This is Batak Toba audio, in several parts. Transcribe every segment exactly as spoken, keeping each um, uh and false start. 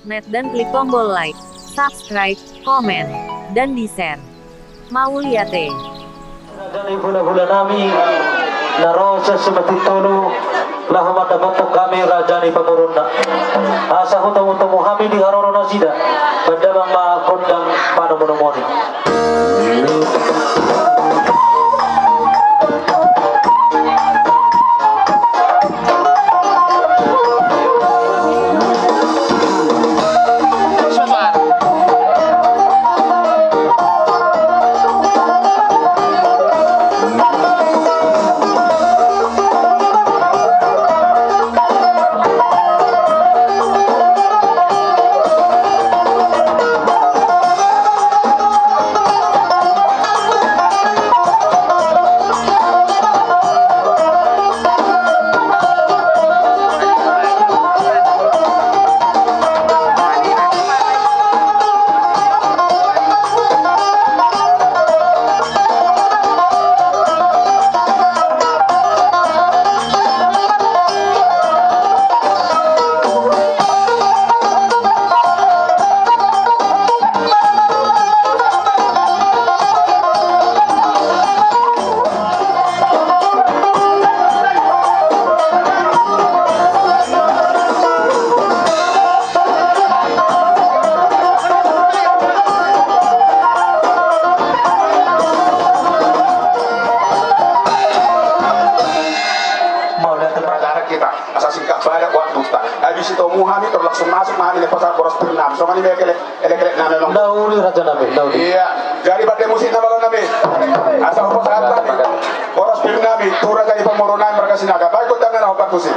net dan klik tombol like, subscribe, komen, dan di-share. Mauliate. Raja ni hulahula nami na ro sian Simanjuntak Tolu, laho mandapothon hami raja ni pamoruonna. Asa hutomutomu hami di haroro nasida, mandamang ma gondang panomunomuon i. Mauliate. Berjarak kita, asa singkat padat waktuta. Habis itu mau hami terus langsung masuk, hami lepas boros pir nami. Songon i ma elekelek nami, no? Nauli, raja nami, nauli. Iya. Jadi pada musik nama lo nami. Asa hupasahat hami boros pir nami tu raja ni pamoruon nami marga Sinaga. Baik, kau tangan apa kusi.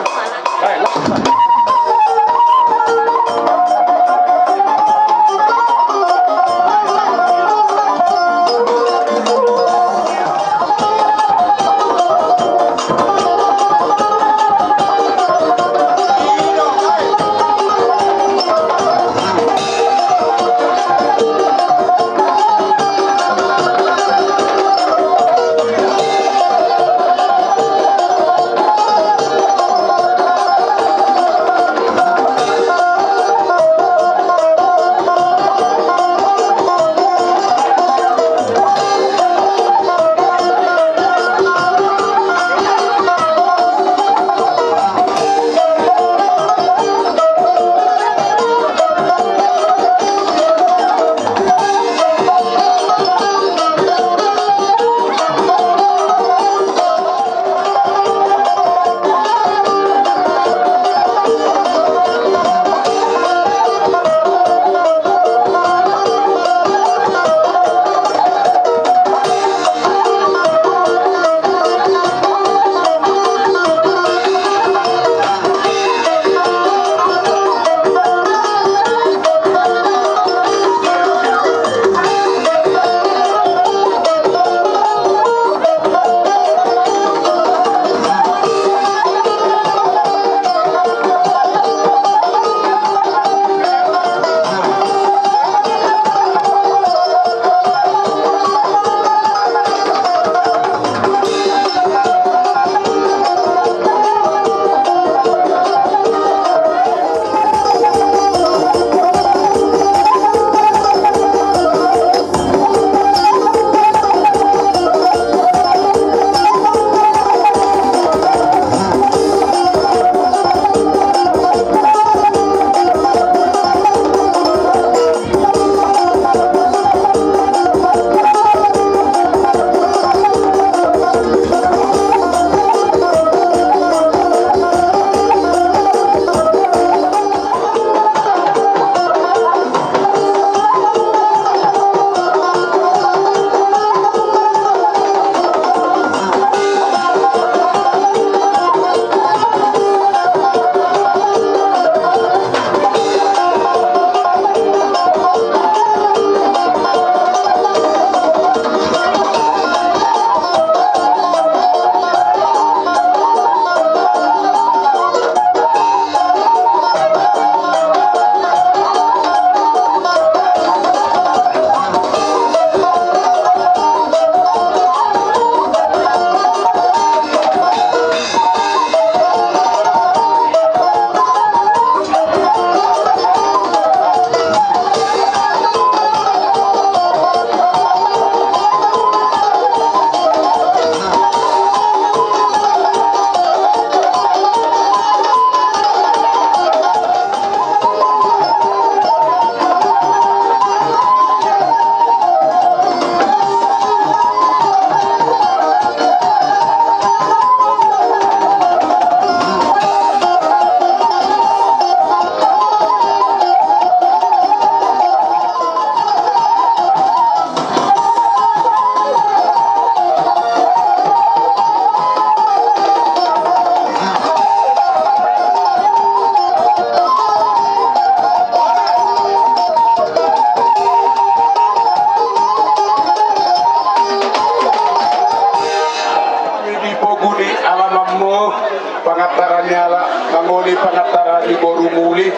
Pangantaran ni boru muli.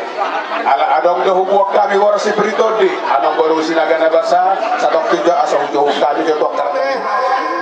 Ala adong do hubuan hami boras ni Pir i, Tondi, amang boru Sinaga na basa, satongkin jo asa hujou hami jo tu angka.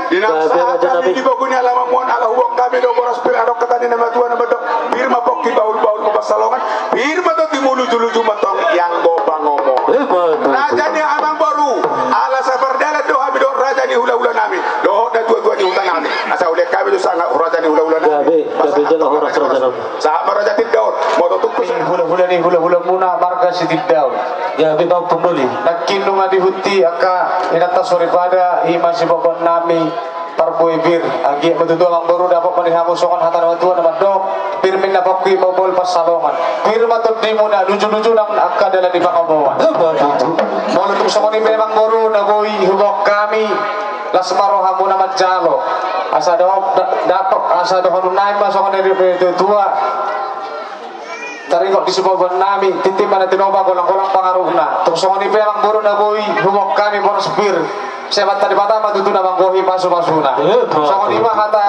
Di nang sahat hami di bogu ni alamanmuna, ala hubuan hami do boras Pir, adong hata ni na matua na mandok: Pir ma pongki, bahul-bahul ma pansalongan, pir ma tondi, mulujuluju ma antong ianggo pangomoan. Raja ni amang boru, ala sapardalan do hami dohot raja ni hula-hula nami dohot natuatua ni huta nami. Asa uli hami do sanga raja ni hula-hula nami. Gabe, gabe jala horas raja nami. Sahat ma raja Tindaon. Molo tung pe hula-hula ni hula-hulamuna marga Sitindaon. Gabe, Bang Punduli. Nangkin nunga dihuti angka inanta soripada, i ma siboban nami parbue pir. Anggiat ma tutu amang boru, dapot ma di hamu songon hata ni natuatua na mandok: Pir ma inna pongki, bahul-bahul pansalongan, pir ma tondimuna, lujuluju nang angka dalan ni pangomoan. Molo tung songon i pe amang boru na boi huboan hami, las ma rohamuna manjalo. Asa do-, da-, dapot, asa dohonon nami ma songon na nidok ni natuatua. Taringot di siboban nami, tintin ma na tinopa, golang-golang pangaruhna. Tung songon i pe amang boru na boi huboan hami boras Pir, sai Amanta Debata ma tutu na manggohi pasu-pasuna. Songon i ma hata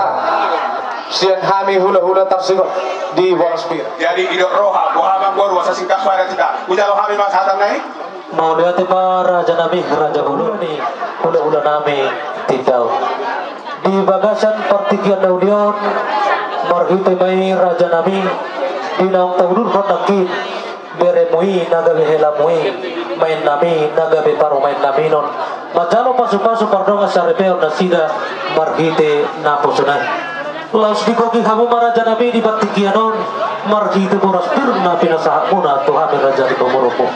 sian hami hula-hula tarsingkop di boras Pir. Jadi didok roha, boha amang boru, asa singkat padat hita. Hujalo hami ma sahatna i. Mauliate ma raja nami, raja bolon ni hula-hula nami Tindaon. Di bagasan partingkian na uli on, marhite ma i raja nami, di naung taudurhon nangkin, beremu i na gabe helamu i, maen nami na gabe parumaen nami on, manjalo pasu-pasu pardongan saripeon nasida marhite naposona i. Laos digohi hamu ma raja nami di partingkian on, marhite boras Pir na pinasahatmuna tu hami raja ni pamoruonmu.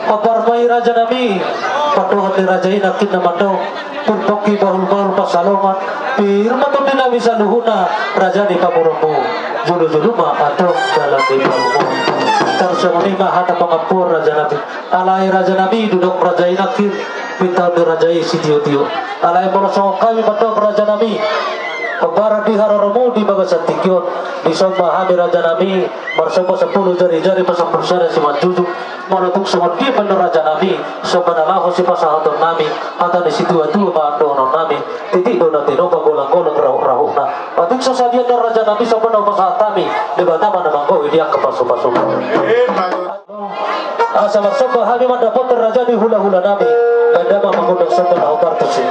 Hombar ma i raja nami, pandohan ni raja i nangkin na mandok: Pir pongki, bahul-bahul pansalongan, pir ma tondi nami saluhutna, raja ni pamoruonmu, jolo-jolo ma antong dalan ni pangomoan. Tarsongon i ma hata pangampuon raja nami. Alai raja nami, didok raja i nangkin, pintaon ni raja i sitio-tio. Alai molo songon hami mandok raja nami, hombar di haroromu di bagasan tingki on, dison ma hami raja nami marsomba sampulu jari-jari pasampulu sada simanjujung. Molo tung songon dia pe raja nami, somba na laho sipasahaton nami, hata ni situa-tua ma dohonon nami: Titik do na tinopa, golang-golang rahut-rahutna. Atik so sadia do raja nami somba na hupasahat hami, Debata ma na manggohi di angka pasu-pasuna. Asa marsomba hami mandapothon raja ni hula-hula nami. Baen damang mangundang somba na hombar tusi.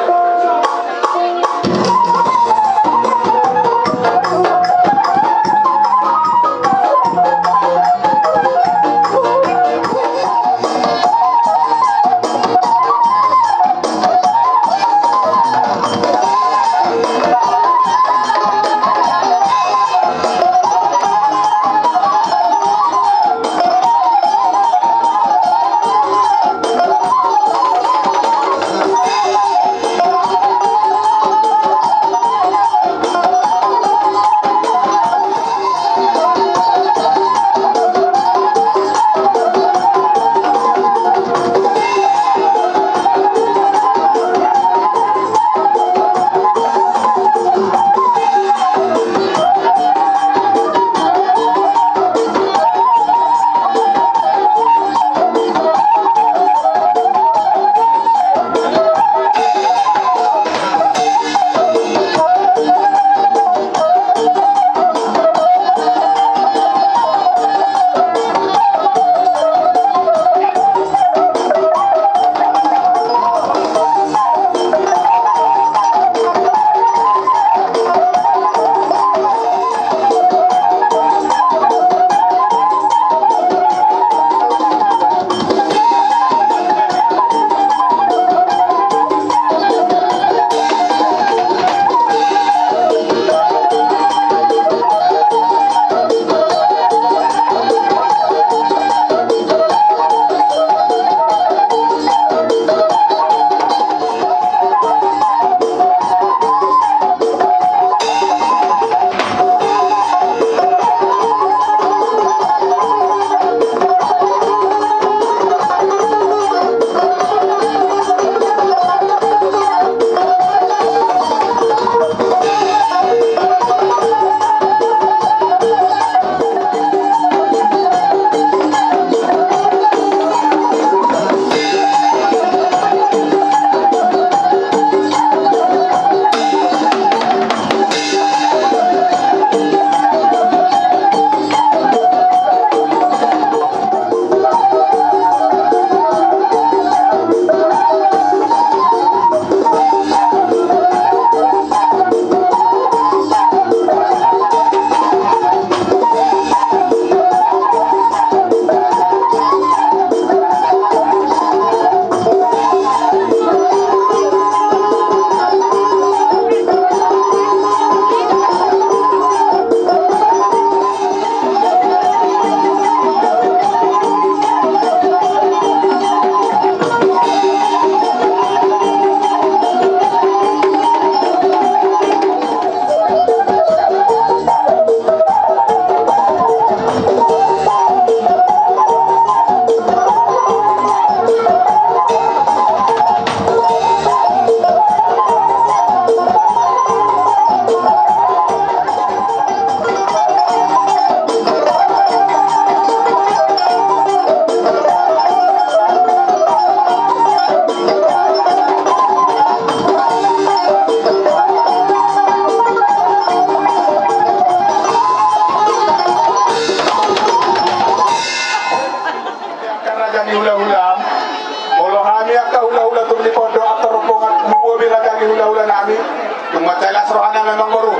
Amangboru,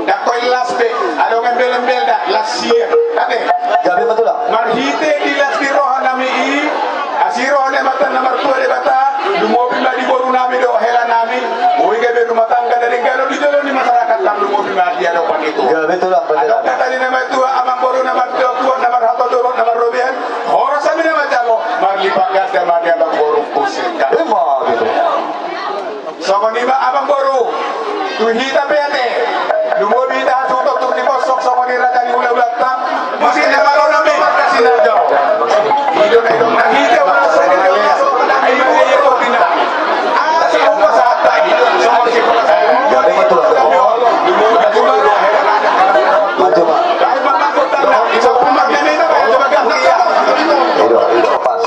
ndang pola las be, adong embel-embelna, las sia. Ate. Gabe ma tulang. Marhite di las ni roha nami i, asi roha ni Amanta na martua Debata, lumobi ma di boru nami dohot hela nami, boi gabe rumah tangga na denggan di jolo ni masyarakat, nang lumobi ma di adopan ni Tuhan. Gabe tulang. Adong hata ni na martua, amangboru na martua, na marhatodolok, na marrobean, horas hami na manjalo, marlipat ganda ma di amangboru, pusing ka. Ima gitu. Songon i ma amangboru, tu hita pe ate, lumobi hita hasuhuton tu diposhon songon i raja ni hula-hulanta. Musik na malo nami, markas i na jao. Ido na ido na hita, marasa na ido na ido. Ai ma ia ia ko bina. Asa umur sahat lagi. Songon si umur sahat. Ya, betul, betul. Lumobi hita tu hela. Maju, Pak. Ai ma takut tanah. Iso pun makin ini, Pak. Coba ganti ya. Ido, ido, pas.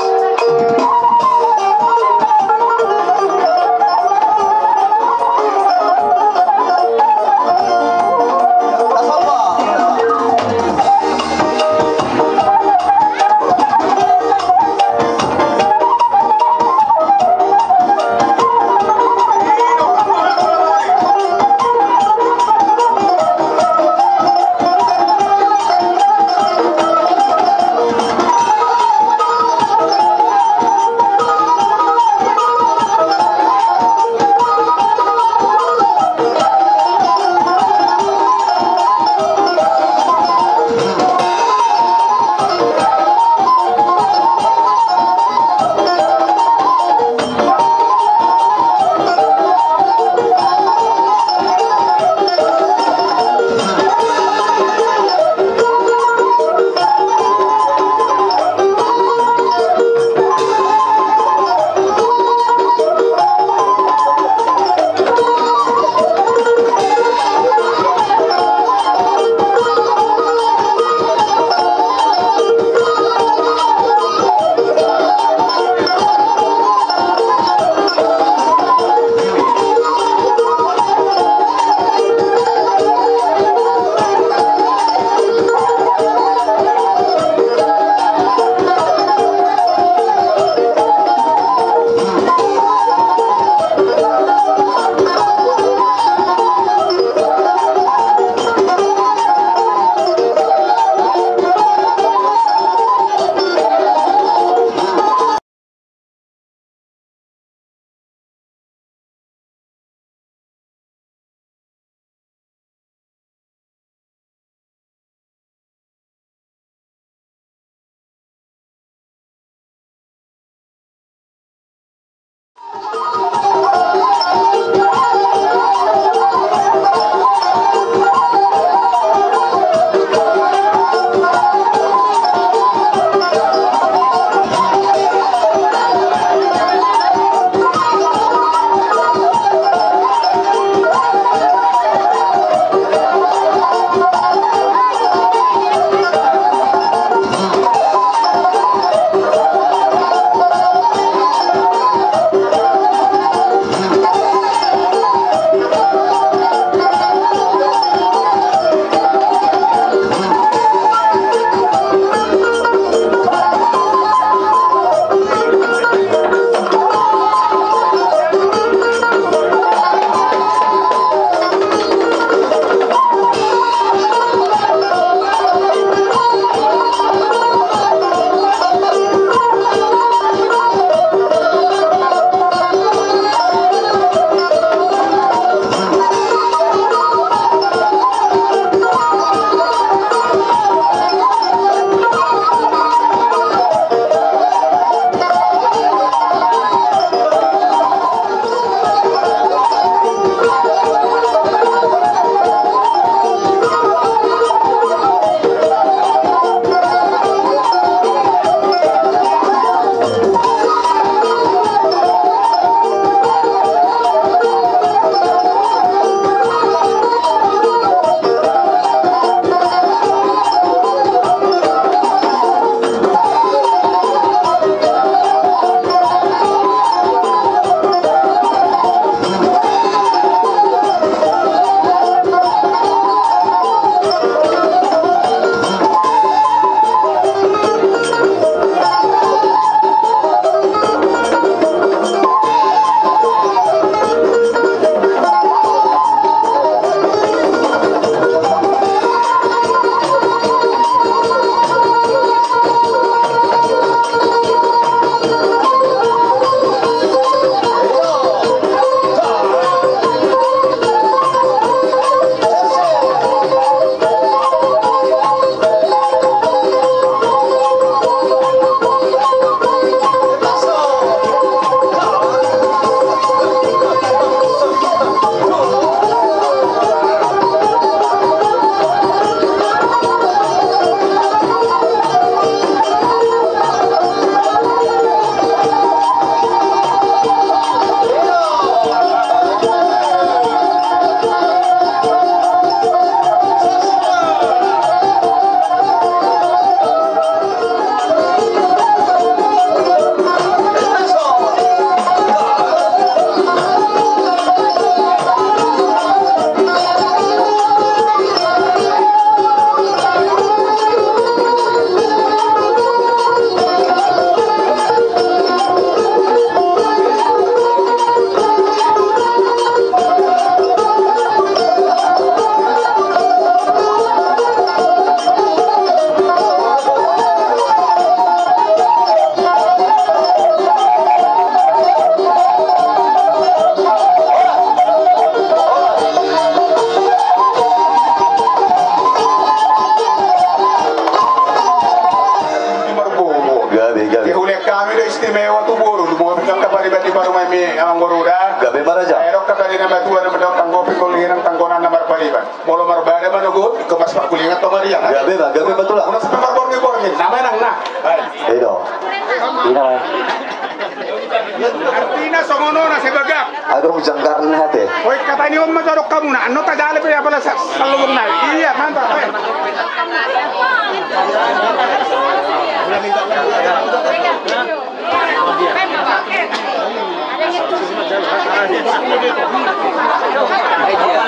Amang boru da. Gabe ma raja. Ai adong hata ni na matua na mandok tanggopi molo hian tanggonan na marpariban. Molo marbada manogot, ingkon marsipakulingan tong arian. Gabe ma, gabe ma tulang. Unang sampe marborngin-borngin. Na manang na. Ai. Ido. Ina. Artina songon on na sebagak. Adong jangkarna ate. Oi, hata ni on ma jadok hamu na. Annon tajale pe apala sa-, salobong nai. Iya, mantap. Ai.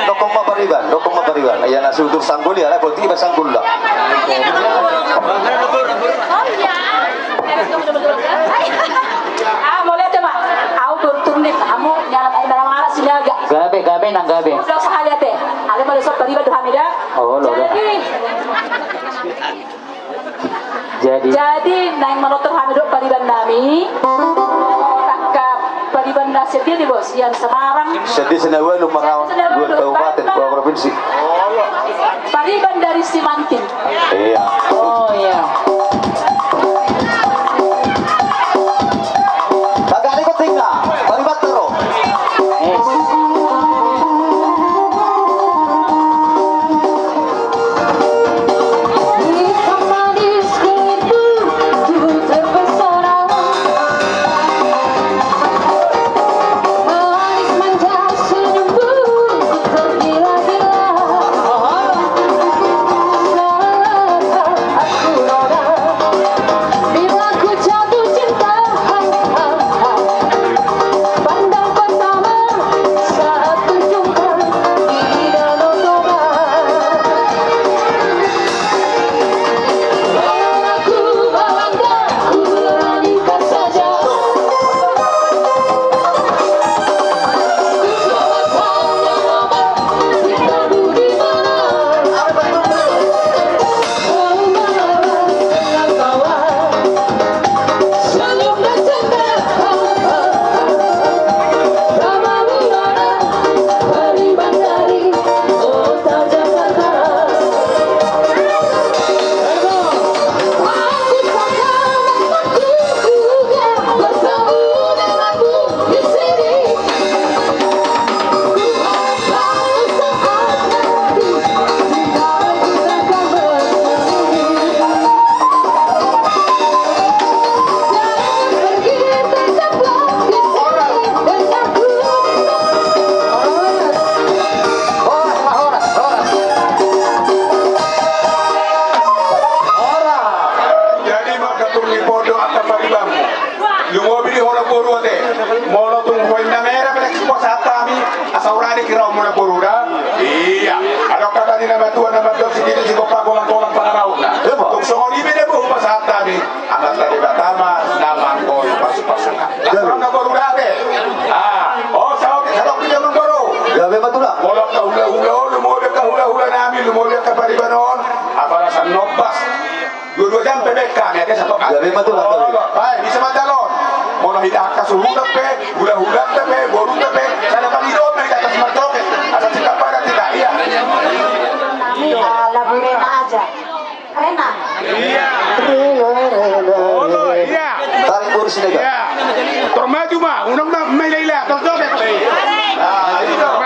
Dokon ma pariban, dokon ma pariban. Ia na sudur sanggul ia, na boti ba sanggul lah. Ah, mauliate ma. Au bertunding, kamu nyala, nyala, nyala, sini aja. Gabe, gabe, nang gabe. Udah sahali ate. Ale mauliate pariban do hami da. Oh, lo, lo. Jadi, Jadi, naeng manortor hami do pariban nami. Angka pariban na sian dia di bos, sian Semarang. Sian dia sian Walu, Maraon, sian dia sian Walu, dua kabupaten, dua provinsi. Pariban dari Simantin. Iya. Oh, iya. Tagak ni koting na, pariban taro. Jadi, mangkaturni podo angka paribanmu. Lumobi di ho na boru ate. Molo tung poin na mera pe na hupasahat hami, asa urani kira omona boru da. Iya. Adong hata ni na matua na mandok sititik sigompa, golang-golang pangarahutna. Tung songon i pe da boru hupasahat hami. Amanta Debata ma na mangkoi pasu-pasuna. Langsung na boru da ate. Ah, oh, saotik, saotik dia boru. Gabe ma tulang. Molo angka hula-hula on, lumobi angka hula-hula nami, lumobi angka pariban on. Apala san nombas. Dua-dua jam pe baen hami ate, satu. Jadi, ma tulang, oh, baik, bisa ma calon. Molo hita angka suhuton pe, hula-hulanta pe, borunta pe, sada palido pe di atas marcoket. Asal cinta pada tidak, iya. Ala burena aja. Rena. Iya. Rena, Rena. Oh, iya. Tarik boru sini, Kak. Iya. Tor maju ma, unang ma, ma ila-ila, tor joget. Nah, ini dong.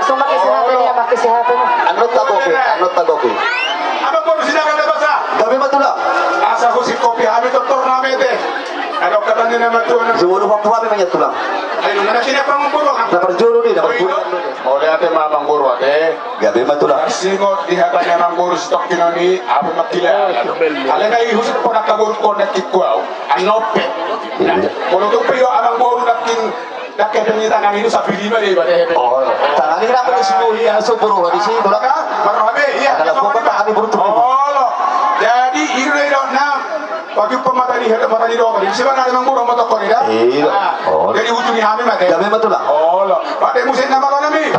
Pakai si H P ni, pakai si H P ni. Annon tagoki, annon tagoki. Amangboru Sinaga, gabe ma tulang? Asa husingkop hami tortor nami ate. Adong kata ni na matua na. Jolo papu hami ma tulang. Ayo, mana sini apa amangboru? Na parjolo do i, na parjolo. Ode ate ma amangboru ate. Gabe ma tulang. Singot di hata ni amangboru sitongkin on i, ahu ma kila. Alai na i husip ponak kaboru konek kikku ahu. Annon pe. Molo tung pe i amangboru nangkin. Dang kepe ni tangan i, sapi lima do i, bade hepe. Oh, tangan i nang bade sulu i, aso buru, bade si, tulang. Maka, marhabe, iya. Kalau pokok tak kami buru tuh. Olo. Jadi, i do i do na. Pagi pemata ni, hada mata ni do. Jadi, siapa nang amangboru mata kau ni da? Iya. Jadi, ujung ni hami mate. Gabe ma tulang. Olo. Bade muse nama kau nami.